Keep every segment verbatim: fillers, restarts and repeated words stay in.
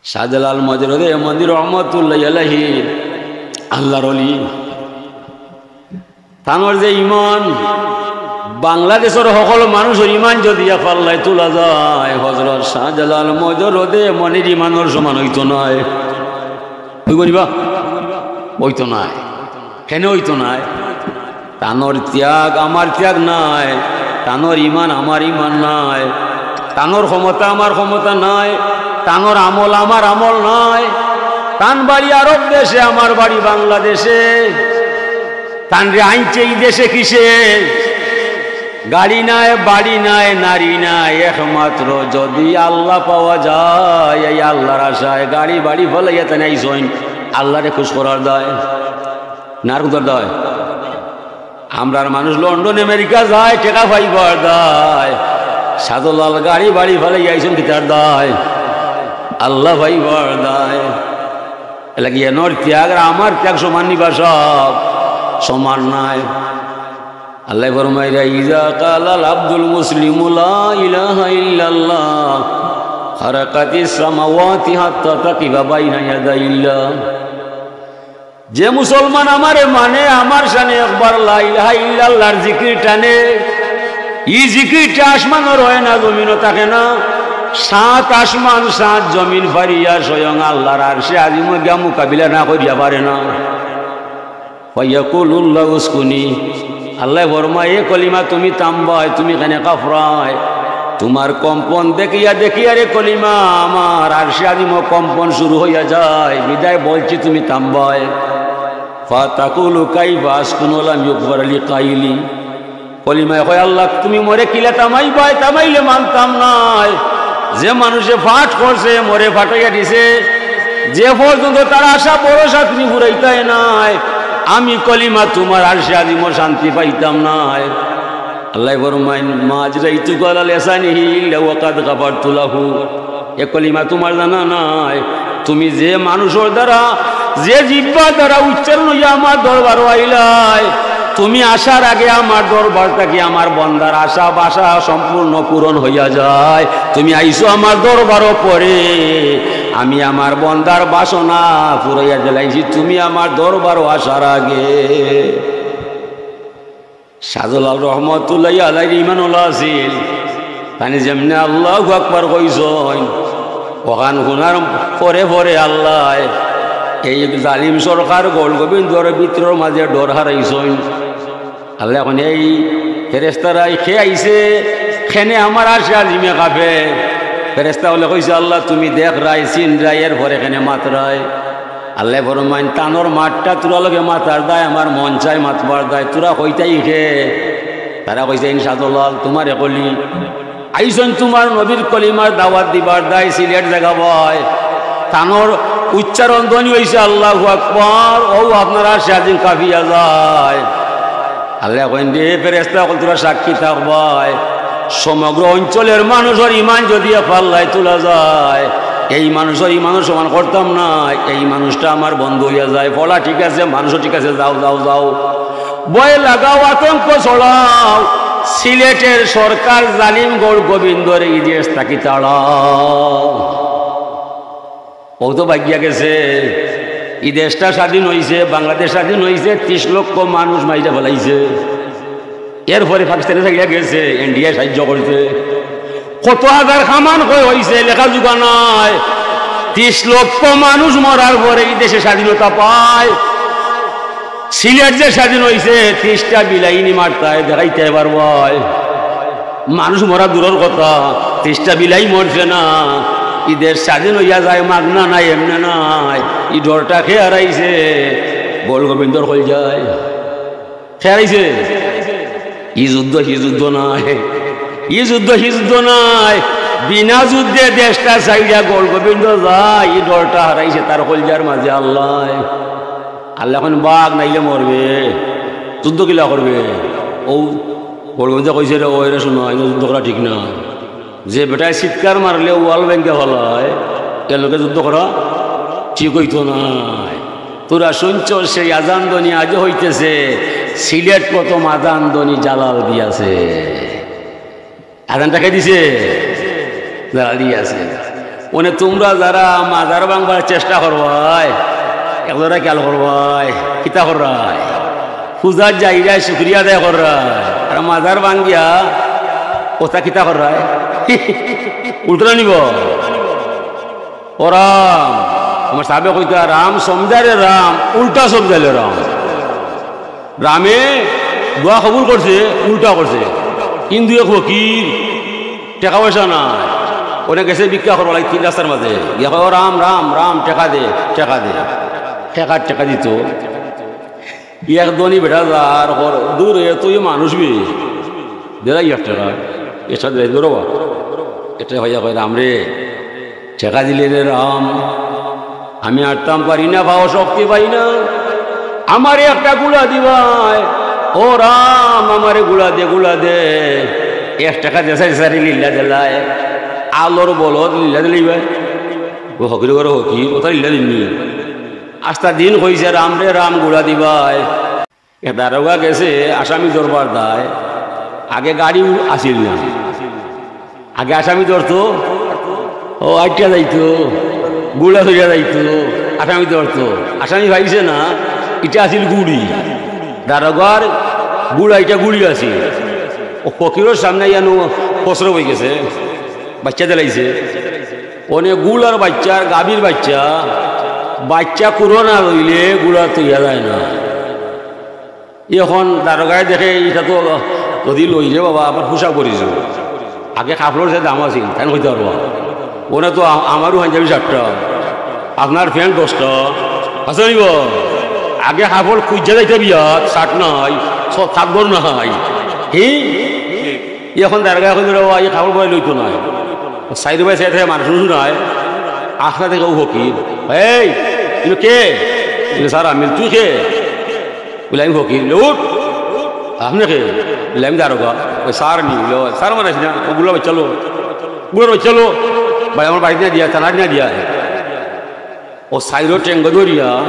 শাহজালাল মজরুদে মন্দির রহমতুল্লাহ আলাইহি আল্লাহর অলি। তানর যে ইমান, বাংলাদেশর হকল মানুষর ইমান যদি এক পাল্লায় তুলা যায়, হজরত শাহজালাল মজরুদে মনির ইমানর সমান অইতো নায়। কি করিবা? অইতো নায়। কেনে অইতো নায়? তানর ত্যাগ আমার ত্যাগ নায়, তানর ইমান আমার ইমান নায়, তানর ক্ষমতা আমার ক্ষমতা নায়, তানর আমল আমার আমল নায়। তান বাড়ি আরব দেশে, আমার বাড়ি বাংলাদেশে। তানরে আনছে ই দেশে কিসে? গাড়ি নাই, বাড়ি নাই, নারী নাই, একমাত্র যদি আল্লাহ পাওয়া যায়, এই আল্লাহর আশায় গাড়ি বাড়ি ফালাইয়া তাইন আইছইন আল্লাহরে খুশ করার দায়। নার কুতার দায়? আমরার মানুষ লন্ডন আমেরিকা যায়, টেকা পাইবার দায়। শাহজালাল গাড়ি বাড়ি ফালাইয়া আইছইন কিতার দায়? আল্লাহ পাইবার দায়। এরলাগি এনর ত্যাগ আর আমার ত্যাগ সমান নি বা সাব? সমান নায়। আল্লায় ফরমাইরা, "ইজা কালাল আব্দুল মুসলিমু লা ইলাহা ইল্লাল্লাহ, খারাকাতিস সামাওয়াতি হাত্তা তাকিফা বাইনা ইয়াদাইল্লাহ।" যে মুসলমান আমারে মানে, আমার শানে একবার লা ইলাহা ইল্লাল্লাহর জিকির টানে, ই জিকিরটা আসমানো রয় না, জমিনো থাকে না, সাত আসমান সাত জমিন ফারিয়া স্বয়ং আল্লাহর আরশে আজিমো গিয়া মোকাবিলা না করিয়া পারে না। ফায়াকুলুল্লাহু উসকুনি। আল্লায় ফরমায়, "এ কলিমা, তুমি থামবায়, তুমি কেনে কাঁপরায়? তুমার কম্পন দেখিয়া দেখিয়া রে কলিমা, আমার আরশে আজিমো কম্পন শুরু অইয়া যায়, বিদায় বলছি তুমি থামবায়।" ফাতাকুলু, "কাইফা আসকুনু ওয়া লাম ইউগফার লি কাইলি?" কলিমায় কয়, "আল্লাহ, তুমি মোরে কিলা থামাইবায়? থামাইলে মানতাম নায়। যে মানুষে পাঠ করছে, মোরে পাঠাইয়া দিছে, যে পর্যন্ত তার আশা ভরসা তুমি ফুরাইতায় নায়, আমি কলিমা তুমার আরশে আজিমো শান্তি পাইতাম নায়।" আল্লায় ফরমাইন, "মা আজরাইতুকা আলা লিসানিহি ইল্লা ওয়া কাদ গাফারতু লাহু।" এ কলিমা তুমার জানা নাই? তুমি যে মানুষর দ্বারা, যে জিব্বার দ্বারা উচ্চারণ অইয়া আমার দরবারো আইলায়, তুমি আসার আগে আমার দরবার থাকি আমার বন্দার আশা বাসা সম্পূর্ণ পূরণ অইয়া যায়। তুমি আইছো আমার দরবারো পরে, আমি আমার বন্দার বাসনা ফুরাইয়া দিলাইছি তুমি আমার দরবারো আসার আগে। শাহজালাল রহমতুল্লাহি আলাইহির ইমান অলা আছিল। তাইন যেমনে আল্লাহু আকবার কইছইন, অখান হুনার পরে পরে আল্লায় এই জালিম সরকার গৌর গোবিন্দর ভিতরর মাঝে ডর হারাইছইন। আল্লায় কইন, "এই ফেরেশতারা, কে আইছে, কেনে আমার আরশে আজিমে কাঁপে?" ফেরেশতা অকলে কইছে, "আল্লাহ, তুমি দেখরায়, চিনরায়, এরপরে কেনে মাতরায়?" আল্লায় ফরমাইন, "তানর মাতটা তুরা লগে মাতার দায়, আমার মন চায় মাতবার দায়, তুরা কইতায় কে?" তারা কইছে, "ইন শাহজালাল, তুমার এক অলি, আইছইন তুমার নবীর কলিমার দাওয়াত দিবার দায়, সিলেট জাগাবায়। তানর উচ্চারণ ধ্বনি অইছে আল্লাহু আকবার, অউ আপনার আরশে আজিম কাঁপিয়া যায়।" আল্লায় কইন, "রে ফেরেশতা অকল, তুরা সাক্ষী থাকবায়, সমগ্র অঞ্চলর মানুষর ইমান যদি এক পাল্লায় তুলা যায়, এই মানুষর ইমানর সমান করতাম নায়, এই মানুষটা আমার বন্ধু অইয়া যায়, ফলা ঠিক আছে, মানুষও ঠিক আছে, যাও, যাও, যাও। ভয় লাগাও, আতঙ্ক ছড়াও, সিলেটর সরকার জালিম গৌর গোবিন্দরে ই দেশ থাকি তাড়াও।" অউ তো ভাগিয়া গেছে। ই দেশটা স্বাধীন অইছে, বাংলাদেশ স্বাধীন অইছে, তিশ লক্ষ মানুষ মাইরা ফালাইছে। এরপরে পাকিস্তানে থাকিয়া গেছে, ইন্ডিয়ায় সাহায্য করছে। কত হাজার কামান কই অইছে, লেখা জুখা নাই। তিশ লক্ষ মানুষ মরার পরে ই দেশে স্বাধীনতা পায়। সিলেট যে স্বাধীন অইছে, তিশটা বিলাই নি মারতায়, দেখাইতায় পারবায়। মানুষ মরা দূরর কথা, তিশটা বিলাই মরছে না। ই দেশ স্বাধীন অইয়া যায়, মাগনা নায়, এমনে নায়। ই ডরটা কে হারাইছে? গৌর গোবিন্দর কইলজায়। কে হারাইছে? ই যুদ্ধ, হি যুদ্ধ নায়। ই যুদ্ধ, হি যুদ্ধ নায়। বিনা যুদ্ধে দেশটা ছাড়িয়া গৌর গোবিন্দ যায়, ই ডরটা হারাইছে তার কইলজার মাঝে আল্লায়। আল্লায় কইন, "বাঘ নাইলে মরবে, যুদ্ধ কিলা করবে?" অউ গৌর গোবিন্দে কইছে, "রে, অউ এরে হুনো, ইনো যুদ্ধ করা ঠিক নায়। যে বেটায় চিৎকার মারলে ওয়াল ভাঙ্গিয়া ফালায়, এর লগে যুদ্ধ করা ঠিক অইতো নায়।" তুরা হুনছো, সেই আজান ধ্বনি আজও অইতেছে। সিলেট প্রথম আজান ধ্বনি জালাল দিয়াছে। আজানটা কে দিছে? জালাল দিয়াছে। মানে তুমরা যারা মাজার ভাঙবার চেষ্টা করবায়, একজরা খেয়াল করবায়, কিতা কররায়? পূজাত যাইরায়, শুকরিয়া আদায় কররায়, আর মাজার ভাঙ্গিয়া ওটা কিতা কররায়? উল্টা নিব। ও রাম, আমার সাবে কইতা, "রাম সমঝা রে রাম, উল্টা সমঝাইলে রাম।" রামে দোয়া কবুল করছে, উল্টা করছে। হিন্দু এক ফকির, টেকা পয়সা নাই, ওনে গেছে ভিক্ষা করবার লাগি তিন রাস্তার মাঝে। গিয়া কয়, "ও রাম, রাম, রাম, টেকা দে, টেকা দে।" টেকা, টেকা দিত। এক ধনী বেটা যার ঘর, দূরে তুই মানুষ বি, দিলাই এক টেকা, এটা দিলাই, ধরো বা। এটা ভাইয়া কয়, "রাম রে, টেকা দিলে রে রাম, আমি আটতাম পারি না, পাও শক্তি পাই না, আমারে একটা গুলা দিবায়, ও রাম, আমারে গুলা দে, গুলা দে।" এক টেকা দেশাই সারি লিল্লা দিলায়, আলোর বলদ লিল্লা দিলাইবায়। ও ফকির ঘরো ফকির, ওটা লিল্লা দিননি। আস্তা দিন কইছে, "রাম রে রাম, গুলা দিবায়।" এ দারোগা গেছে আসামি ধরবার দায়। আগে গাড়ি আছিল না, আগে আসামি ধরতো, ও আইটা যাইতো, গুলা ধরিয়া যাইতো, আসামি ধরতো। আসামি পাইছে না, ইটা আছিল গুড়ি। দারোগার গুড়া, ইটা গুড়ি আছিল। ও ফকিরর সামনে ইয়ানো ফসরব অই গেছে, বাচ্চা দিলাইছে। অনে গুলার বাচ্চা আর গাভীর বাচ্চা, বাচ্চা কুড়ো না রইলে গুলা তৈয়া যায় না। এখন দারোগায় দেখে, ইটা তো যদি লই রে বাবা, আমার পোশাক পরিছো। আগে কাপড়র যে দাম আছিল, তাই কইতে পারবা। ওনা তো আ-, আমারও পাঞ্জাবি চারটা, আপনার প্যান্ট দশটা, আছে নি গো? আগে কাপড় খুঁজা যাইতে বিয়াত, শার্ট নাই, স-, চাদর নাই। হি? এখন দারোগায় কইল, "রে বাবা, এই কাপড় পরে লইতো নাই।" সাইড বাই সাইড থেকে মানুষ শুনায়, আখড়া থেকে ও ফকির, "এই, ইনো কে?" বলে, "স্যার, আমি।" "তুই কে?" বলে, "আমি ফকির।" বলে, "উঠ, আপনি কে?" বলে, "আমি দারোগা।" ওই স্যার নি, বলে, "ও স্যার মানে না, ও গুলা বাচ্চা লো, গুলার বাচ্চা লো, ভাই আমার বাড়িত না দিয়া, থানাত না দিয়া।" ও সাইডো টেঙ্গো ধরিয়া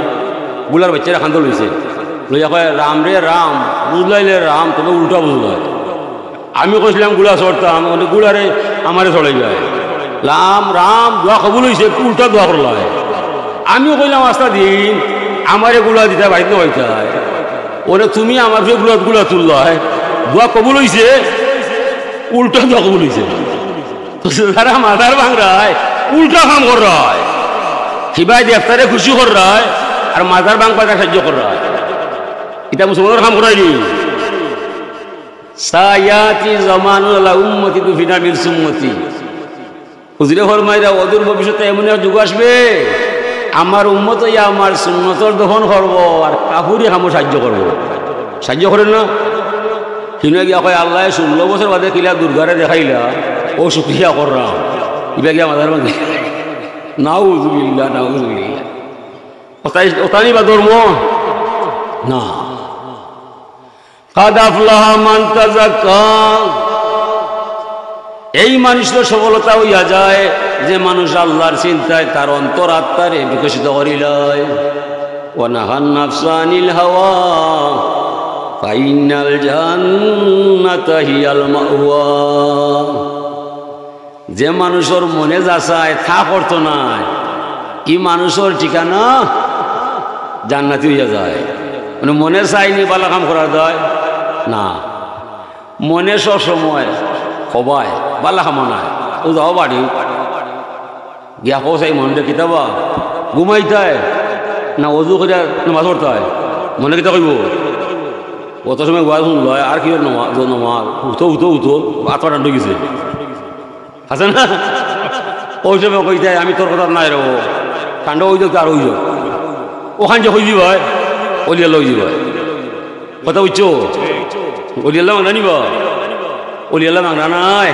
গুলার বাচ্চারে কান্দো লইছে, লইয়া কয়, "রাম রে রাম, বুঝলাইলে রাম, তবে উল্টা বুঝলায়।" আমি কইছিলাম গুলা চড়তাম, মানে গুলারে আমারে চড়াই যায়। রাম, রাম, দোয়া কবুল অইছে, উল্টা দোয়া করলায়। আমিও কইলাম, "আস্তা দিন আমারে গুলা দিতা, বাড়িত না হইতায়। ওরে তুমি আমার ফিরে গুলা, গুলা তুললায়, দোয়া কবুল অইছে, উল্টা দোয়া কবুল অইছে।" তো যারা মাজার ভাঙরায়, উল্টা কাম কররায়। হিবায় দেবতারে খুশি কররায়, আর মাজার ভাঙবায় সাহায্য কররায়। ইটা মুসলমানর কাম কররায় নি? সায়াতি জামানুন আলা উম্মতি তুফিনা মিন সুন্নতি। হুজুরে ফরমাইরা, অদূর ভবিষ্যতে এমন এক যুগ আসবে, আমার উম্মত অইয়া আমার সুন্নতর দফন করবো আর কাফুরি কামো সাহায্য করবো। সাহায্য করের না? হিনো গিয়া কয়, "আল্লায় ষোলো বছর বাদে কিলা দুর্গারে দেখাইলা, অউ শুকরিয়া কররাম।" ইবা গিয়া মাজার ভাঙে। নাউজুবিল্লাহ, নাউজুবিল্লাহ। ওটাই, ওটা নি বা ধর্ম? না। কাদ আফলাহা মান তাযাক্কা। এই মানুষর সফলতা অইয়া যায়, যে মানুষ আল্লাহর চিন্তায় তার অন্তর আত্মারে বিকশিত করিলায়। ওয়া নাহান নাফসা আনিল হাওয়া, ফাইন্নাল জান্নাতা হিয়াল মাওয়া। যে মানুষর মনে যা চায়, তা করতো নায়, ই মানুষর ঠিকানা জান্নাতি অইয়া যায়। মানে মনে চায়নি বালা কাম করা যায় না। মনে সব সময় হবায়, বালা কামো নায়। ও যাও বাড়ি, গিয়া কও চাই মনরে কিতাবা, ঘুমাইতায় না অজু করিয়া নামাজ পড়তায়? মনে কিতা কইবো? অত সময় ওয়াজ হুনলায়, আর কি নামাজ, নামাজ, উঠো, উঠো, উঠো, আত্মা ঠান্ডা অই গেছে। আছে না? অউ সময় কইতায়, "আমি তোর কথাত নাই রে, ও ঠান্ডা অই যাউক, আর অই যাউক।" অখান যে কই দিবায়, অলি আল্লাহ অই দিবায়। কথা বুঝছো? অলি আল্লাহ মাগনা নিবা? অলি আল্লাহ মাগনা নায়।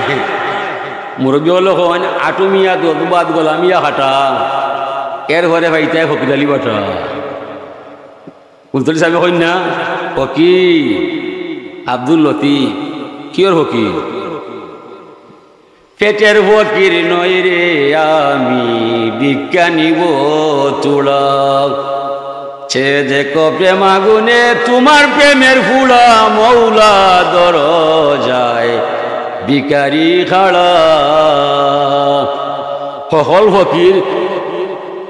মুরব্বি অকলে কইন, "আটু মিয়া দুধ ভাত গলা মিয়া খাটা, এরপরে পাইতায় ফকির আলী বাটা।" ফুলতলি সাবে কইন না, "ফকির আব্দুল লতিফ।" কিওর ফকির? "পেটের ফকির নই রে আমি, ভিক্ষা নিব তুলা। সে দেখো প্রেম আগুনে তোমার প্রেমের ফুলা, মৌলা দরজায় ভিখারি খাড়া।" হকল ফকির,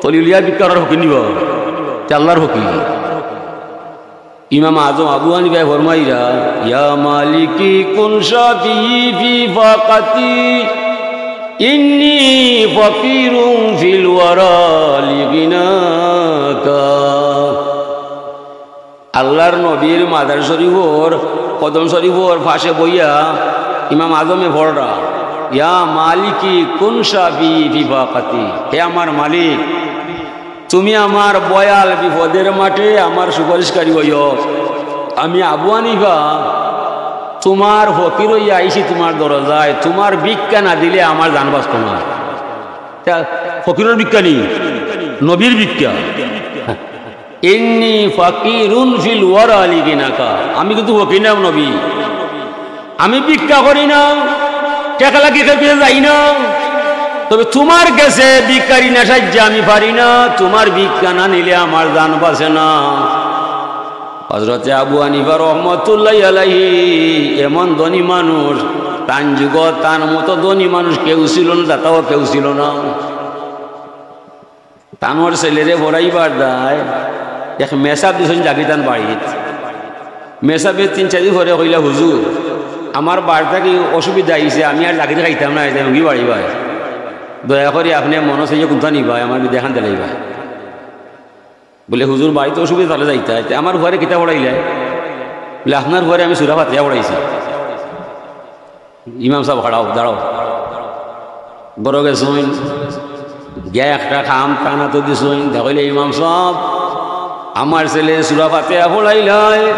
তলিলিয়া ভিক্ষার ফকির নিবা, তে আল্লার ফকির। ইমাম আজম আবু হানিফায় ফরমাইরা, "ইয়া মালিকি কুন শাফি ফি ফাকাতি, ইন্নি ফাকিরুন ফিল ওয়ারা লিগিনাকা।" আল্লার নবীর মাজার শরীফর, কদম শরীফর পাশে বইয়া ইমাম আজমে পড়রা, "ইয়া মালিকি কুন শাফি ফি ফাকাতি।" হে আমার মালিক, তুমি আমার বয়াল বিপদের মাঠে আমার সুপারিশকারী অইও। আমি আবু হানিফা তুমার ফকির অইয়া আইছি তুমার দরজায়, তুমার ভিক্ষা না দিলে আমার জান বাঁচতো না। তা ফকিরর ভিক্ষা নি, নবীর ভিক্ষা। ইন্নি ফাকিরুন ফিল ওয়ারা লিগিনাকা। আমি কিন্তু ফকির না নবী, আমি ভিক্ষা করি না, টেকা লাগি কেউর গেছে যাই না। তবে তুমার গেছে ভিক্ষারি না সাইজা আমি পারি না, তুমার ভিক্ষা না নিলে আমার জান বাঁচে না। হযরতে আবু হানিফা রহমতুল্লাহি আলাইহি এমন ধনী মানুষ, তান যুগো তান মতো ধনী মানুষ কেউ ছিল না, দাতাও কেউ ছিল না। তানর ছেলেরে পড়াইবার দায় এক মেসাব দিছইন জাগি তান বাড়িত। মেসাবে তিন চাইর দিন পরে কইলা, "হুজুর, আমার বাড়ি থাকি অসুবিধা আইছে, আমি আর জাগি খাইতাম না, আইতাম কি বাড়ি ভাই, দয়া করি আপনে মনো চাইয়া কুন্তা নিবা, আমার বিদায়খান দিলাইবা।" বলে, "হুজুর, বাড়িত অসুবিধা থাকলে যাইতা, তে আমার পুয়ারে কিতা পড়াইলা?" বলে, "আপনার পুয়ারে আমি সুরা ফাতিহা পড়াইছি।" ইমাম সাব, "খাড়াও, দাঁড়াও।" ঘরো গেছইন, গিয়া একটা খাম তান আতো দিছইন, দেখইলে, "ইমাম সাব, আমার ছেলে সুরা ফাতিহা পড়াইলায়,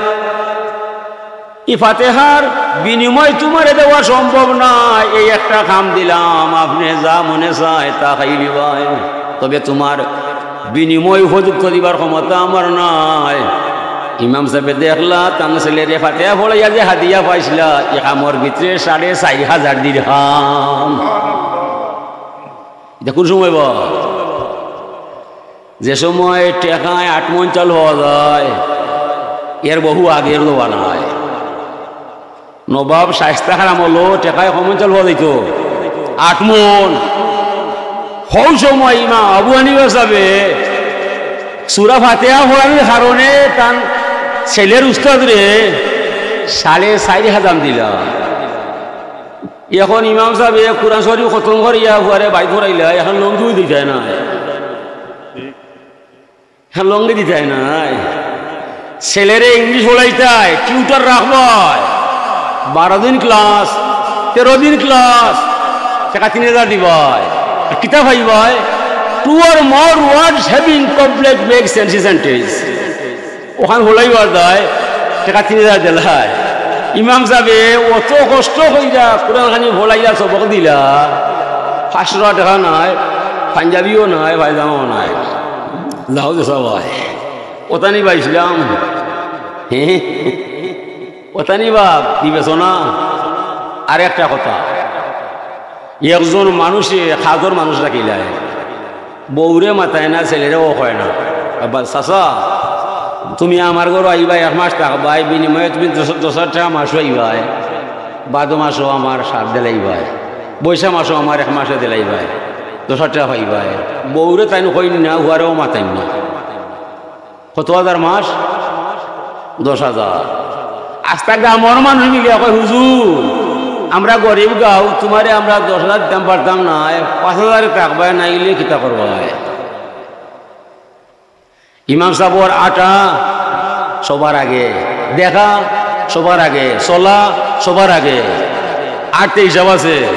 ই ফাতিহার বিনিময় তুমারে দেওয়া সম্ভব নায়, এই একটা খাম দিলাম, আপনে যা মনে চায় তা খাইলিবায়, তবে তুমার বিনিময় উপযুক্ত দিবার ক্ষমতা আমার নাই।" ইমাম সাবে দেখলা, তান ছেলেরে ফাতিহা পড়াইয়া যে হাদিয়া পাইছলা, ই খামর ভিতরে সাড়ে চাইর হাজার দিরহাম। ইটা কুন সময় বা? যে সময় টেকায় আট মণ চাউল পাওয়া যায়, এর বহু আগের জমানায়। নবাব শায়েস্তা খাঁর আমলো টেকায় কয় মণ চাউল পাওয়া যাইতো? আট মণ। হউ সময় ইমাম আবু হানিফা সাবে সুরা ফাতিহা পড়ানির কারণে তান ছেলের উস্তাদরে সাড়ে চাইর হাজার দিলা। এখন ইমাম সাবে কুরআন শরীফ খতম করিয়া পুয়ারে বাড়িত পড়াইলা, এখন লুঙ্গিও দিতায় নায়। হ্যাঁ, লুঙ্গি দিতায় নায়। ছেলেরে ইংলিশ পড়াইতায়, টিউটর রাখবায়। বারো দিন ক্লাস, তেরো দিন ক্লাস, টেকা তিন হাজার দিবায়। আর কিতা পাইবায়? Two or more words having complex, vague sense, sentence। অখান পড়াইবার দায় টেকা তিন হাজার দিলায়। ইমাম সাবে অত কষ্ট কইরা কুরআন খানি পড়াইয়া সবক দিলা, পাঁচশো টেকা নাই, পাঞ্জাবিও নাই, পায়জামাও নাই। যাও যে সবাই। ওতানি বা ইসলাম। হ্যাঁ? ওতানি বা বিবেচনা। আর একটা কথা, একজন মানুষে কাজর মানুষ রাখিলায়, বউরে মাতায় না, ছেলেরেও কয় না, "আব্বা, চাচা, তুমি আমার ঘরো আইবায়, এক মাস থাকবায়, বিনিময়ে তুমি দশ, দশ হাজার টেকা মাসো পাইবায়, বাদো মাসো আমার সাত দিলাইবায়, বৈশা মাসো আমার এক মাসে দিলাইবায়, দশ হাজার টেকা পাইবায়।" বউরে তাইন কইন না, পুয়ারেও মাতাইন না। কত হাজার মাস? দশ হাজার। আস্তা গ্রামর মানুষ মিলিয়া কয়, "হুজুর, আমরা গরিব গাউ, তুমারে আমরা দশ হাজার দিতাম পারতাম নায়, পাঁচ হাজারে থাকবায়, নাইলে কিতা করবায়?" ইমাম সাবর আটা সবার আগে, দেখা সবার আগে, চলা সবার আগে। আটতে হিসাব আছে,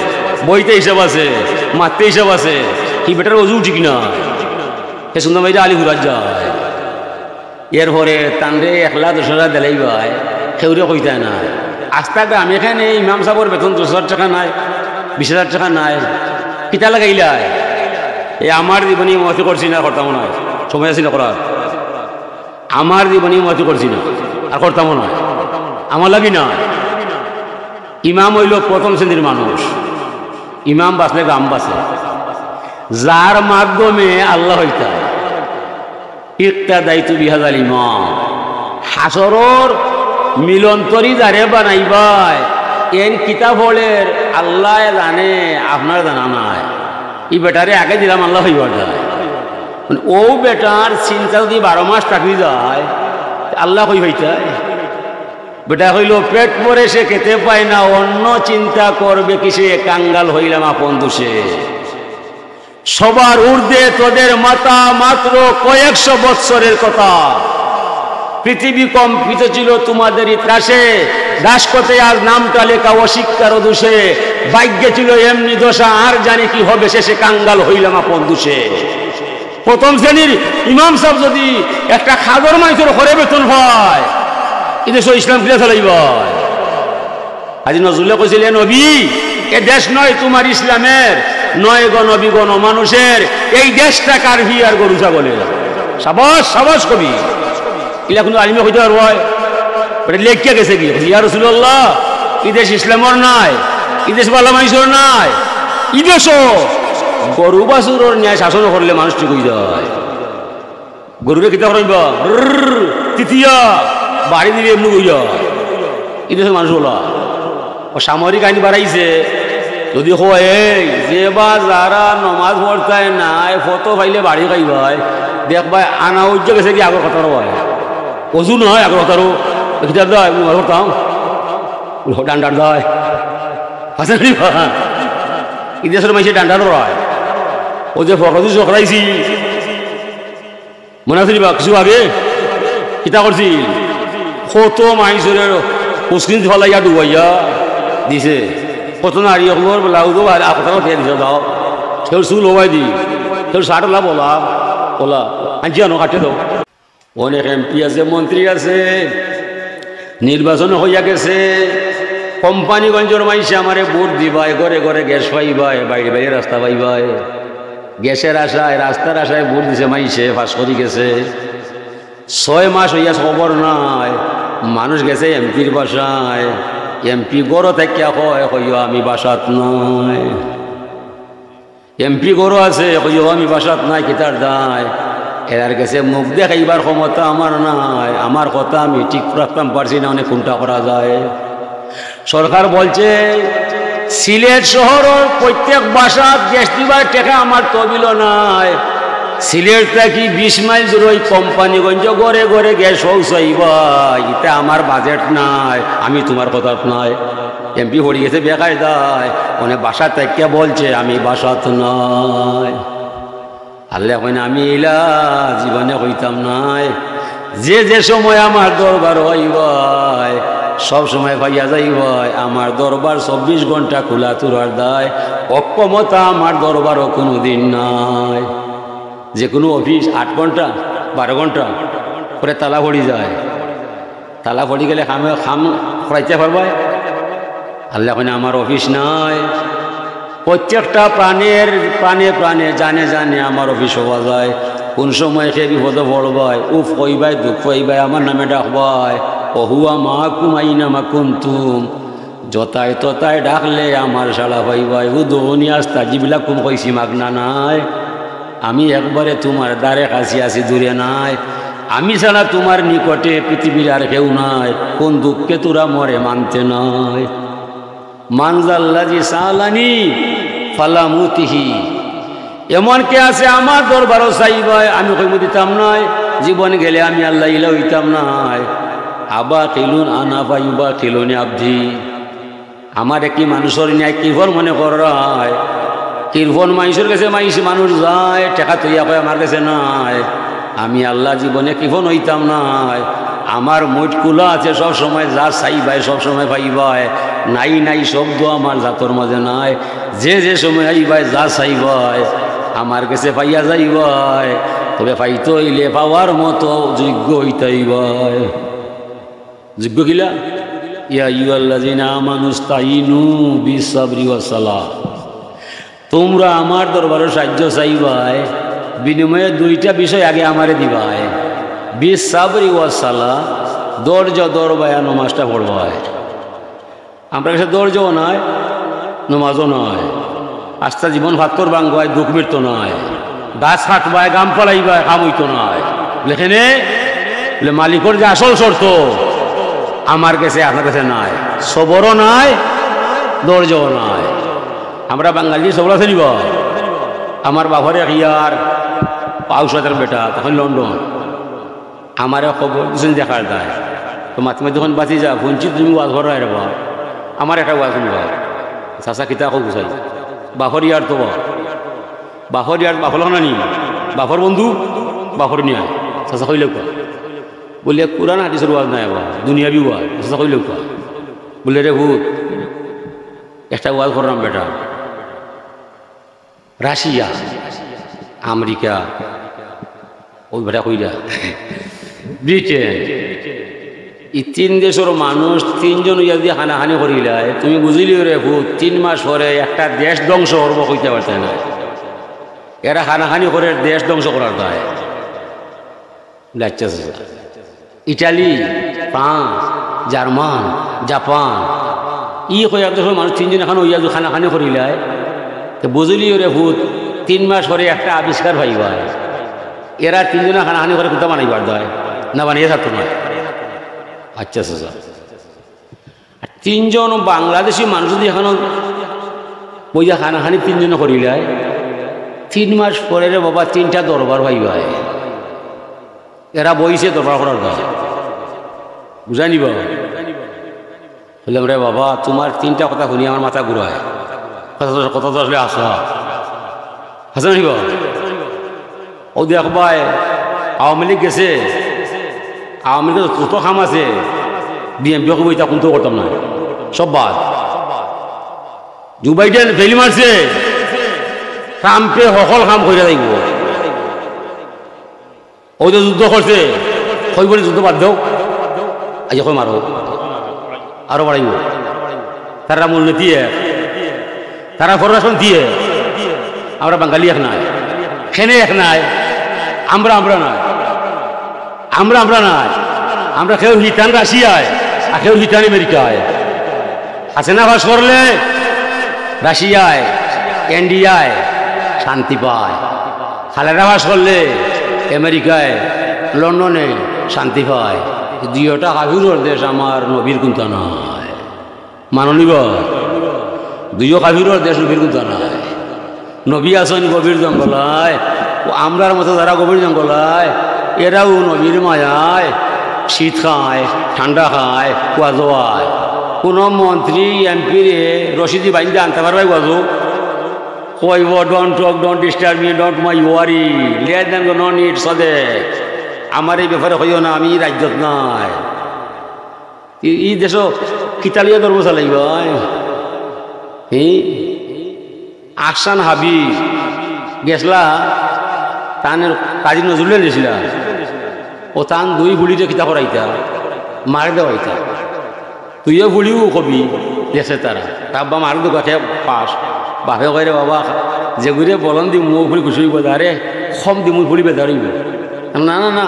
বইতে হিসাব আছে, মাততে হিসাব আছে। হি বেটার অজু ঠিক না, হে সুন্দর ভাইরা আলি ঘুরার যায়। এরপরে তানরে একলা দশ হাজার দিলাইবায়, কেউরে কইতায় না। আস্তা গ্রাম এখানে ইমাম সাবর বেতন দশ হাজার টেকা নায়, বিশ হাজার টেকা নায়, কিতা লাগাইলায়? এ আমার জীবনে মতি করছি না, করতামও নায়, সময় আছে না করার। আমার জীবনে মতি করছি না, আর করতামও নায়, আমার লাগি না। ইমাম অইলো প্রথম শ্রেণীর মানুষ, ইমাম বাঁচলে গ্রাম বাঁচে, যার মাধ্যমে আল্লাহ হইতা। ইক্তাদাইতু বিহাজাল ইমাম। হাশরর মিলনতরি যারে বানাইবায়, এন কিতা পড়ের আল্লায় জানে, আপনার জানা নাই। ই বেটারে আগে দিলাম, আল্লাহ কই পাইতায়। মানে, অউ বেটার চিন্তা যদি বারো মাস থাকি যায়, আল্লাহ কই পাইতায়? বেটা কইল, "পেট ভরে সে খেতে পায় না, অন্য চিন্তা করবে কিসে, কাঙ্গাল হইলাম আপন দোষে।" সবার ঊর্ধ্বে তোদের মাথা মাত্র কয়েকশো বৎসরের কথা। পৃথিবী কম্পিত ছিল তোমাদেরই ত্রাসে। দাসখতে আজ নামটা লেখা অশিক্ষার দোষে। ভাগ্যে ছিল এমনি দশা, আর জানি কি হবে শেষে, কাঙ্গাল হইলাম আপন দোষে। প্রথম শ্রেণীর ইমাম সাব যদি একটা খাদর মাইনষর ঘরে বেতন পায়, ই দেশো ইসলাম কিলা চালাইবা? আজি নজরুলে কইছিল, "এ নবী, এ দেশ নয় তোমার ইসলামের, নয় গো নবী গণমানুষের, এই দেশটা কার হিয়ার গরু ছাগলের।" সাবাস, সাবাস কবি। ইলা কুনু আলিমে কইতা পারবো? ওটা লেখিয়া গেছে কি? "ইয়া রাসূলুল্লাহ, ই দেশ ইসলামর নায়, ই দেশ ভালা মাইনষর নায়, ই দেশো গরু বাছুরর ন্যায় শাসন করলে মানুষ ঠিক অই যায়।" গরুরে কিতা করাইবা? রুরর, তিতিয়া, বাড়ি দিবে এমনি অইয়া। ই দেশর মানুষ অলা। অউ সামরিক আইন বাড়াইছে। যদি কয়, "এই, যে বা যারা নমাজ পড়তায় নায়, ফতো পাইলে বাড়ি খাইবায়", দেখবায়, আনা অইয়া গেছে কি আগর কথার অয়। অজু নায় আগর কথারও। কিতা দায়, নমাজ পড়তাম। ডান্ডার দায়। আছে নি বা? ই দেশর মাইনষে ডান্ডার অয়। অউ যে ফখরুদ্দিন চক্রাইছি, মনো আছে নি বা, কিছু আগে কিতা করছিল? কত মাইনষরে উস্কিন ফালাইয়া ডুবাইয়া দিছে। কত নারী অকলর ব্লাউজও আর আপনারা ফেলে দিছে, দাও। কেউ চুল হবাই দি, কেউ শার্ট অলা বলা, বলা, আনছি আনো, কাটে দাও। অনেক এমপি আছে, মন্ত্রী আছে, নির্বাচন হইয়া গেছে। কোম্পানীগঞ্জর মাইনষে আমারে ভোট দিবায়, ঘরে ঘরে গ্যাস পাইবায়, বাইরে বাইরে রাস্তা পাইবায়। গ্যাসের আশায়, রাস্তার আশায় ভোট দিছে মাইনষে, পাস করি গেছে। ছয় মাস অইয়া খবর নাই, মানুষ গেছে এমপির বাসায়। এমপি ঘরো থাকিয়া কয়, "কইও আমি বাসাত নাই।" এমপি ঘরো আছে, কইও আমি বাসাত নাই, কিতার দায়? এরার গেছে মুখ দেখাইবার ক্ষমতা আমার নাই, আমার কথা আমি ঠিক রাখতাম পারছি না, অনেক কুনটা করা যায়। সরকার বলছে, সিলেট শহরর প্রত্যেক বাসাত গ্যাস দিবার টেকা আমার তহবিলো নাই। সিলেট থাকি বিশ মাইল দূর অউ কোম্পানীগঞ্জ ঘরে ঘরে গ্যাস পৌঁছাইবা, ইতা আমার বাজেট নাই, আমি তুমার কথাত নাই। এমপি পড়ি গেছে বেকায়দায়, অনে বাসাত থাকিয়া বলছে, "আমি বাসাত নাই।" আল্লায় কইন, "আমি ইলা জীবনে কইতাম নায়, যে যে সময় আমার দরবারো আইবায়, সব সময় পাইয়া যাইবায়, আমার দরবার চব্বিশ ঘন্টা খোলা তুরার দায়, অক্ষমতা আমার দরবারো কুনুদিন নাই।" যে কুনু অফিস আট ঘন্টা, বারো ঘন্টা পরে তালা পড়ি যায়, তালা পড়ি গেলে কামে, কাম করাইতে পারবায়? আল্লায় কইন, "আমার অফিস নাই।" প্রত্যেকটা প্রাণের, প্রাণে প্রাণে, জানে জানে আমার অফিস হওয়া যায়। কুন সময় কে বিপদো পড়বায়, উফ কইবায়, দুখ পাইবায়, আমার নামে ডাকবায়, "ওহুয়া মাআকুম আইনামা কুনতুম।" যতায় ততায় ডাকলে আমার সাড়া পাইবায়। "উদউনি আস্তাজিব লাকুম" কইছি, মাগনা নায়। আমি একবারে তুমার দ্বারে কাছে আছি, দূরে নায়। আমি ছাড়া তুমার নিকটে পৃথিবীর আর কেউ নাই। কোন দুঃখে তুরা মরে মানতে নায়। "মান জাল্লাযী সাআলানী ফালাম উতিহি।" এমন কে আছে আমার দরবারো চাইবায়, আমি কইমু দিতাম নায়। জীবন গেলে আমি আল্লাহ ইলা অইতাম নায়। "আবাখিলুন আনা ফায়ুবাখিলুনি আবদি।" আমারে কি মানুষর ন্যায় কৃপণ মনে কররায়? কৃপণ মাইনষর গেছে মাইনষ, মানুষ যায়, টেকা থইয়া কয়, "আমার গেছে নাই।" আমি আল্লাহ জীবনে কৃপণ অইতাম নায়। আমার মুইট খুলা আছে, সব সময় যা চাইবায়, সব সময় পাইবায়। নাই নাই শব্দ আমার জাতর মাঝে নাই। যে যে সময় আইবায়, যা চাইবায়, আমার গেছে পাইয়া যাইবায়। তবে পাইতে অইলে পাওয়ার মতো যোগ্য অইতাইবায়। যোগ্য কিলা? ইয়া আইয়ুহাল্লাযীনা আমানুস্তাইনু বিস সাবরি ওয়াস সালাহ। তুমরা আমার দরবারো সাহায্য চাইবায়, বিনিময়ে দুইটা বিষয় আগে আমারে দিবায়। বিস সাবরি ওয়াস সালাহ, ধৈর্য ধরবায় আর নমাজটা পড়বায়। আমরার গেছে ধৈর্যও নাই, নমাজও নাই। আস্তা জীবন ফাত্তর ভাঙ্গবায়, দুখ মিটতো নায়। গাছ কাটবায়, গাম ফালাইবায়, কাম অইতো নায়। লেখেনে বলে, মালিকর যে আসল শর্ত, আমার গেছে, আপনার গেছে নাই। সবরও নাই, ধৈর্যও নাই। আমরা বাঙালি সবর আছে নি বা? আমার বাফর এক ইয়ার পাউসাদার বেটা, তখন লন্ডন। আমারে খবর দিছইন দেখার দায়। তো মাঝে মাঝে তখন বাঁচি যা, হুনছি তুমি ওয়াজ কররায় রে বা। আমার একটা ওয়াজ হুনবা। চাচা কিতা কও গুছাই। বাফর ইয়ার তো বা। বাফর ইয়ার, বাফর লগে না নি? বাফর বন্ধু, বাফর নিয়া। চাচা কইলে কয়। বলে, "কুরআন হাদিসর ওয়াজ নায় বা, দুনিয়াবি ওয়াজ।" চাচা কইলে কয়। বলে, "রে ভূত, একটা ওয়াজ কররাম বেটা।" রাশিয়া, আমেরিকা, ওই বেটা কইরা, ব্রিটেন, ই তিন দেশর মানুষ তিনজন অইয়া যদি হানাহানি করিলায়, তুমি বুঝিলিও রে ভূত, তিন মাস পরে একটা দেশ ধ্বংস করবো, কইতা পারতায় না। এরা হানাহানি করের দেশ ধ্বংস করার দায়। বলে, "আচ্ছা, আচ্ছা, আচ্ছা।" ইটালি, ফ্রান্স, জার্মান, জাপান, ই কয়েক দেশর মানুষ তিনজন একখান অইয়া যদি হানাহানি করিলায়, তে বুঝিলিও রে ভূত, তিন মাস পরে একটা আবিষ্কার পাইবায়। এরা তিনজনে হানাহানি করে কুন্তা বানাইবার দায়, না বানাইয়া থাকতো না। আচ্ছা, আচ্ছা, আচ্ছা। আর তিনজন বাংলাদেশি মানুষ যদি একখানো বইয়া হানাহানি তিনজনে করিলায়, তিন মাস পরে রে বাবা তিনটা দরবার পাইবায়। এরা বইছে দরবার করার দায়। বুঝাইনি বা? বললাম, "রে বাবা, তুমার তিনটা কথা হুনি আমার মাথা ঘুরায়।" কথা তো, কথা তো আসলে হাছা। হাছা নি বা? ও দেখবায়, আওয়ামী লীগ গেছে, আওয়ামী লীগর যত কাম আছে, বিএনপি অকলে ইতা কুন্তা করতাম না, সব বাদ। জো বাইডেন ফেইল মারছে, ট্রাম্পে হকল কাম করিয়া যাইবো। ও যে যুদ্ধ করছে, কইবো নি যুদ্ধ বাদ দেও, আইজ কয় মারো, আরো বাড়াইবো। তারার মূলনীতি এক, তারার পররাষ্ট্রনীতি এক। আমরা বাঙালি এক নায়, কেনে এক নায়? আমরা আমরা নায়, আমরা আমরা নায়। আমরা কেউ হিতান রাশিয়ায়, আর কেউ হিতান আমেরিকায়। হাসিনা পাশ করলে রাশিয়ায়, ইন্ডিয়ায় শান্তি পায়। খালেদা পাশ করলে আমেরিকায়, লন্ডনে শান্তি পায়। দুইওটা কাফিরর দেশ, আমার নবীর কুন্তা নাই। মাননীয়, দুইও কাফিরর দেশ, নবীর কুন্তা নাই। নবী আছইন গভীর জঙ্গলায়, ও আমরার মতো যারা গভীর জঙ্গলায়, এরাও নবীর মায়ায় শীত খায়, ঠান্ডা খায়, কুয়াজো আয়। কোনো মন্ত্রী, এমপি রে রশিদি বাইন্দা আনতা পারবায় কুয়াজো? কইবো, "Don't talk, don't disturb me, don't my worry, let them go, no need, সদে। আমার এই ব্যাপারে কইও না, আমি রাজ্যত নাই।" ই, ই দেশো কিতা লইয়া ধর্ম চালাইবায়? হি? আহসান হাবি গেছলা, তান কাজী নজরুলে নিছিলা। ও তান দুই ফুড়িরে কিতা করাইতা? মার দেওয়াইতা। তুইও ফুড়িও কবি, গেছে তারা। তা আব্বা মার দোকাকে পাস। বাপে কয়, "রে বাবা, যেগুরে বলন দিমু, ও ফুড়ি খুশি অইবো, যারে কম দিমু, ফুড়ি বেজার অইবো।" না, না, না,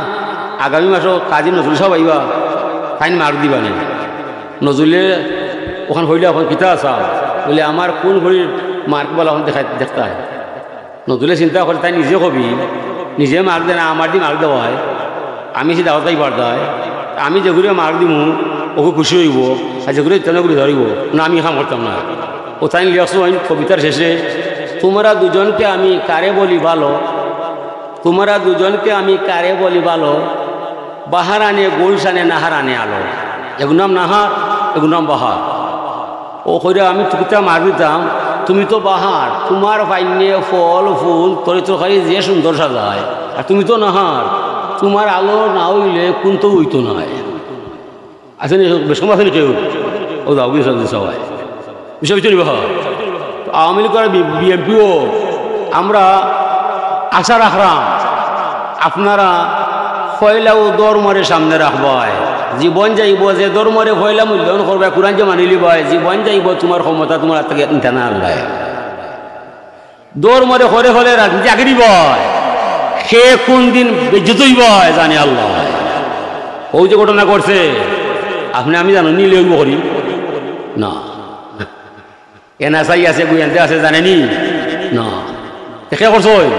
আগামী মাসো কাজী নজরুল সাব আইবা, তাইন মার দিবা নি। নজরুলে অখান কইলা, "অখন কিতা চাও?" বলে, "আমার কুন ফুড়ির মার বালা অখন দেখাই, দেখতায়।" নজরুলে চিন্তা করে, তাই নিজে কবি, নিজে মার দেয় না, আমার দি মার দেওয়ায়, আমি সে দাওয়াত পাইবার দায়, আমি যেগুরে মার দিমু, অগু খুশি অইবো, আর যেগুরে ইচ্ছা না, অগু বেজার অইবো, না, আমি কাম করতাম না। ও তাইন লেখছইন কবিতার শেষে, "তোমরা দুজনকে আমি কারে বলি ভালো, তোমরা দুজনকে আমি কারে বলি ভালো, বাহার আনে গুলশানে নাহার আনে আলো।" এগুর নাম নাহার, এগুর নাম বাহার। ও কইরা আমি তুকিতা মার দিতাম, তুমি তো বাহার, তুমার ফাইন্নে ফল, ফুল, তরি তরকারি যে সুন্দর সাজায়, আর তুমি তো নাহার, তুমার আলো না অইলে কুন্তা অইতো নায়। আছে নি, বেশ কম আছে নি কেউ? ও যাও, গিয়ে সব সবাই। বিষয় ভিতরে বাহার। তো আওয়ামী লীগ আর বি-, বিএনপিও আমরা আশা রাখরাম, আপনারা পয়লাউ ধর্মরে সামনে রাখবায়। জীবন যাইবো, যে ধর্মরে পয়লা মূল্যায়ন করবায়, কুরআন যে মানিলিবায়, জীবন যাইবো, তুমার ক্ষমতা তুমার আত থাকি নিতা না আল্লায়। ধর্মরে করে করে রাজনীতি আগে দিবায়, কে কুন দিন বেইজ্জত অইবায় জানে আল্লায়। অউ যে ঘটনা ঘটছে, আপনে আমি জানি নি, লেউ করি না। এনএসআই আছে, গোয়েন্দা আছে, জানে নি? না। তে কে করছইন?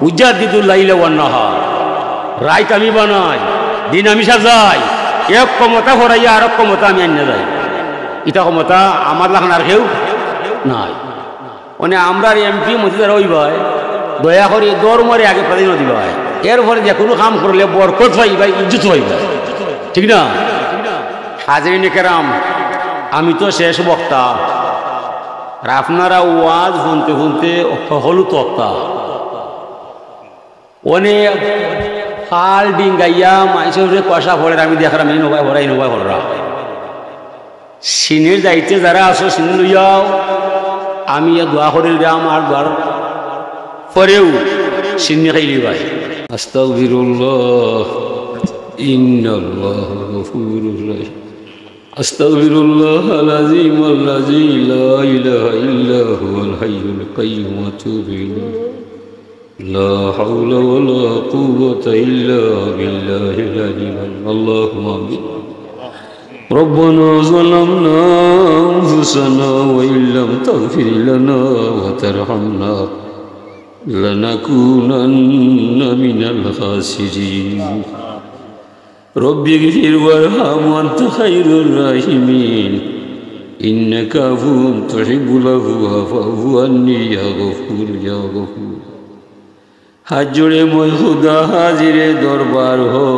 উজাদ্দিদুল লাইলা ওয়ান নাহার। রাইত আমি বানাই, দিন আমি সাজাই, এক ক্ষমতা হরাইয়া আরক ক্ষমতা আমি আনিয়া যাই। ইতা ক্ষমতা আমার লাখান আর কেউ নাই। মানে আমরার এমপি মন্ত্রী যারা অইবায়, দয়া করি ধর্মরে আগে প্রাধান্য দিবায়, এরপরে যে কুনু কাম করলে বরকত পাইবায়, ইজ্জত পাইবায়, ঠিক না? হাজিরিনে কেরাম, আমি তো শেষ বক্তা, আর আপনারা ওয়াজ হুনতে হুনতে হকলউ তক্তা। অনে ফাল ডিঙ্গাইয়া মাইনষর উপরে কুয়াশা পড়ের, আমি দেখরাম ইনো বায় পড়রা, ইনো বায় পড়রা। সিন্নির দায়িত্বে যারা আছো, সিন্নি লইয়াও। আমি ইয়া দোয়া করিলাম, আর দোয়ার পরেউ সিন্নি খাইলিবায়। أستغفر الله، إن الله غفور رحيم. أستغفر الله العظيم الذي لا إله إلا هو الحي القيوم وأتوب إليه. لا حول ولا قوة إلا بالله العلي العظيم. اللهم آمين. ربنا ظلمنا أنفسنا وإن لم تغفر لنا وترحمنا لنكونن من الخاسرين. رب اغفر وارحم وأنت خير الراحمين. إنك عفو تحب العفو فاعف عني يا غفور يا غفور. হাত জোড়ে মই খুদা হাজিরে দরবার হো,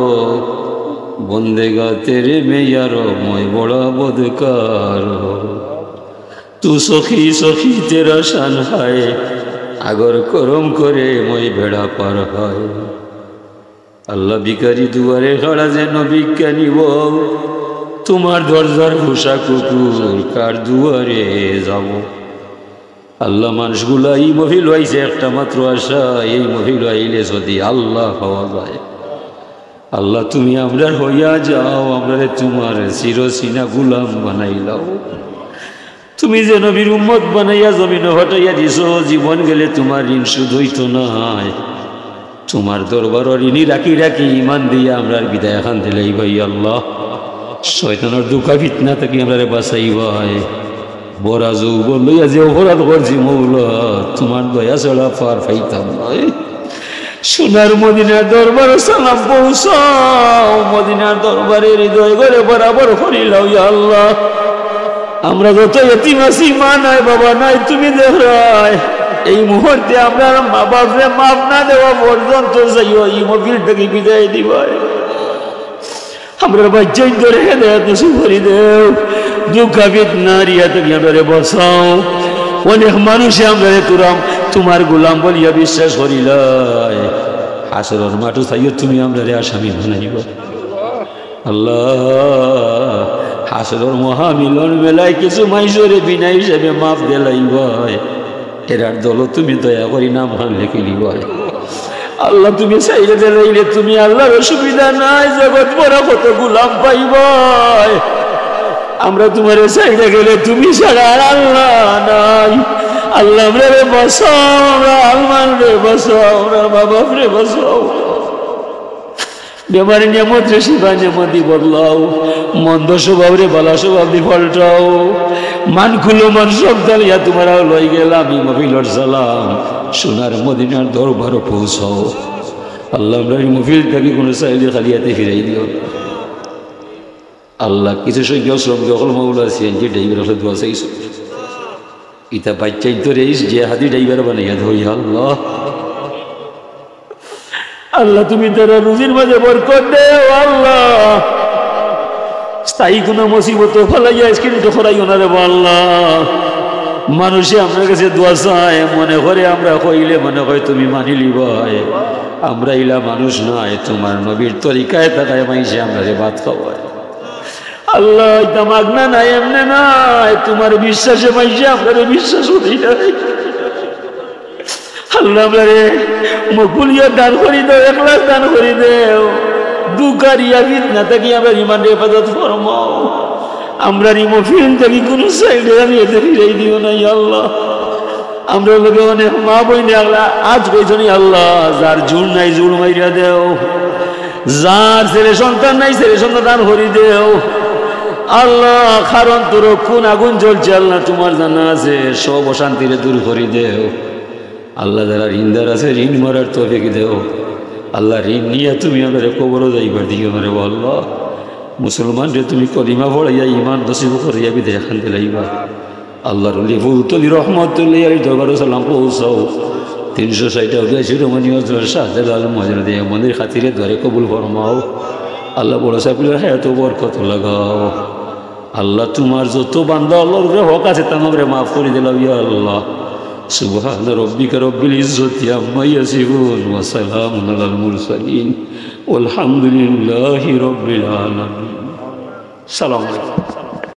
বন্দেগা তেরে মে ইয়া রব মই বড়া বদকার হো। তু সখী সখী তেরা শান হায়, আগর করম করে মই বেড়া পার হায়। আল্লাহ ভিখারি দুয়ারে খাড়া যেন ভিক্ষা নিব, তুমার দরজার পোষা কুকুর কার দুয়ারে যাব? আল্লাহ, মানুষগুলা ই মহফিল আইছে একটা মাত্র আশা, এই মহফিল আইলে যদি আল্লাহ পাওয়া যায়। আল্লাহ, তুমি আমরার হইয়া যাও, আমরারে তুমার চিরচিনা গুলাম বানাইলাও। তুমি যে নবীর উম্মত বানাইয়া জমিনো পাঠাইয়া দিছো, জীবন গেলে তুমার ঋণ শোধ অইতো নায়। তুমার দরবারো ঋণী রাখি রাখি ইমান দিয়া আমরার বিদায় খান দিলাইবায় আল্লাহ। শয়তানর ধুকা ফিতনা থাকি আমরারে বাঁচাইবায়। ভরা যৌবন লইয়া যে অপরাধ করছি মৌলা, তুমার দয়া ছাড়া পার পাইতাম নায়। সোনার মদিনার দরবারো সালাম পৌঁছাও, মদিনার দরবারে হৃদয় ঘরে বরাবর করিলাও ইয়া আল্লাহ। আমরা যত এতিম আছি, মা নাই, বাবা নাই, তুমি দেখরায়। এই মুহূর্তে আমরার মা বাপরে মাফ না দেওয়া পর্যন্ত যাইও, ই মহফিল থাকি বিদায় দিবায়। আমরার বাচ্চাইন্তরে হেদায়েত নসিব করি দেও। ধুকা ফিতনা রিয়া থাকি আমরারে বাঁচাও। অনেক মানুষে আমরারে তুরাম, তুমার গুলাম বলিয়া বিশ্বাস করিলায়। হাশরর মাঠো চাইও তুমি আমরারে আসামি বানাইবায়। আল্লাহ, হাশরর মহামিলন মেলায় কিছু মাইনষরে বিনা হিসাবে মাফ দিলাইবায়। এরার দলো তুমি দয়া করি নাম খান লেখিলিবায়। আল্লাহ, তুমি চাইলে দিলাইলে তুমি আল্লাহর অসুবিধা নাই, জগত ভরা কত গুলাম পাইবায়। আমরা তুমারে চাইলে গেলে তুমি ছাড়া আর আল্লাহ নাই। আল্লাহ, আমরারে বাঁচাও, আমরার আলমানরে বাঁচাও, আমরার মা বাপরে বাঁচাও। বেমারি নিয়ামতরে শিফা নিয়ামত দি বদলাও, মন্দ স্বভাবরে ভালা স্বভাব দি পাল্টাও। মান কুলো মান সন্তান ইয়া তুমার আওলাদ গেলা, আমি মহফিলর সালাম সোনার মদিনার দরবারো পৌঁছাও। আল্লাহ, আমরার ই মহফিল থাকি কুনু সাইলে খালি আতে ফিরাই দিও না। আল্লাহ, কিছু সংখ্যক শ্রমিক অকল মৌলা সিএনজি ড্রাইভার অকলে দোয়া চাইছো। ইতা বাচ্চাইন্তরে জেহাদি ড্রাইভার বানাইয়া দেও, ইয়া আল্লাহ। আল্লাহ, তুমি তারার রুজির মাঝে বরকত দেও, আল্লাহ। স্থায়ী কুনু মুসিবতো ফালাইয়া স্ক্রিন তো করাইও না রে বা আল্লাহ। মানষে আমরার গেছে দোয়া চায়, মনে করে আমরা কইলে মনে কয় তুমি মানিলিবায়। আমরা ইলা মানুষ নায়, তুমার নবীর তরিকায় থাকায় মাইনষে আমরারে ভাত খাওয়ায়। আল্লাহ, ইতা মাগনা নায়, এমনে নায়, তুমার বিশ্বাসে মাইনষে আমরারে বিশ্বাস করি নাই। আল্লাহ, আমরারে মকবুলিয়ত দান করি দেও, এখলাস দান করি দেও। ধুকা রিয়া ফিতনা থাকি আমরার ইমানরে হেফাজত ফরমাও। আমরার ই মহফিল থাকি কুনু সাইডে আমি এতে ফিরাই দিও না, ইয়া আল্লাহ। আমরার লগে অনেক মা বইন আল্লাহ আজ কইছনি, আল্লাহ, যার জুড় নাই জুড় মাইরা দেও, যার ছেলে সন্তান নাই ছেলে সন্তান দান করি দেও। আল্লাহ, কার অন্তরো কুন আগুন জ্বলছে আল্লাহ তুমার জানা আছে, সব অশান্তিরে দূর করি দেও। আল্লাহ, যারা ঋণদার আছে ঋণ মারার তৌফিক দেও। আল্লাহ, ঋণ নিয়া তুমি আমরারে কবরো যাইবার দিও না রে বা আল্লাহ। মুসলমানরে তুমি কলিমা পড়াইয়া ইমান নসিব করিয়া বিদায় খান দিলাইবায়। আল্লাহর ওলি ফুলতলি রহমতুল্লাহ আলাইহির দরবারো সালাম পৌঁছাও। তিনশো ষাইট আউলিয়া শিরোমণি হযরত শাহজালাল মুহাজির দিয়ে মনের খাতিরে দোয়ারে কবুল ফরমাও। আল্লাহ বড় সাহেবের হায়াতো বরকত লাগাও। আল্লাহ, তোমার যত বান্দা আল্লাহর উপরে হক আছে, তামামরে মাফ করি দিলাও, ইয়া আল্লাহ। سبحان ربك رب العزة عما يصفون وسلام على المرسلين والحمد لله رب العالمين. সালাম আলাইকুম।